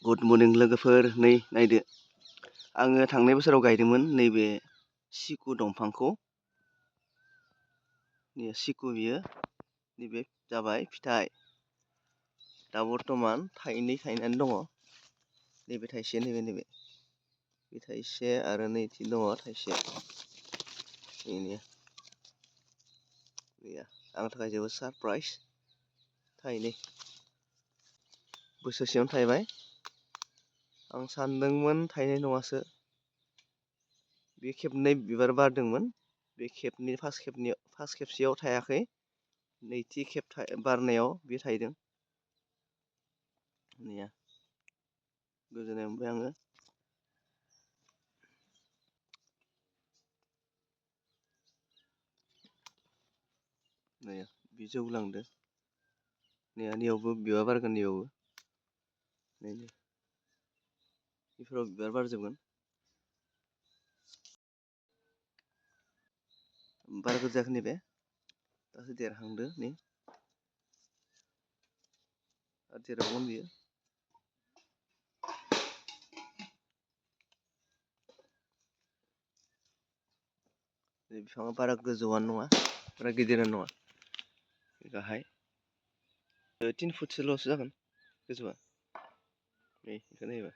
Good morning लोगोफोर, नै नायदो आङो थांनाय बोसोराव गायदोंमोन नैबे सिकु दंफांखौ। सिकु बियो नैबे जाबाय फिथाइ। दा बर्थमान थाइनै थायनानै दङ। नैबे थाइसे, नैबे बे थाइसे आरो नैथि दङ थाइसे। बेनो गैया आंनि थाखाय जोबोद सारप्राइज। थाइनै बोसोरसेयावनो थायबाय। आं सानदोंमोन थायनाय नङासो। बे खेबनै बिबार बारदोंमोन। बे खेबनि फार्स्ट खेबसेयाव थायाखै। नैथि खेब बारनायाव बे थायदों। नैया गोजोननाय मोनबाय आङो। नैया बे जौलांदो। नैयावबो बिबार बारगोन, नैयावबो नैनो बेफोराव बिबार बारजोबगोन। बारा गोजौ जायाखै नैबे दासो देरहांदो। नै आरो देरबावगोन बियो। बे बिफाङा बारा गोजौआनो नङा, बारा गिदिरानो नङा, गाहाय 3 फुटसोल'सो जागोन गोजौआ। नै बेखौ नायोबा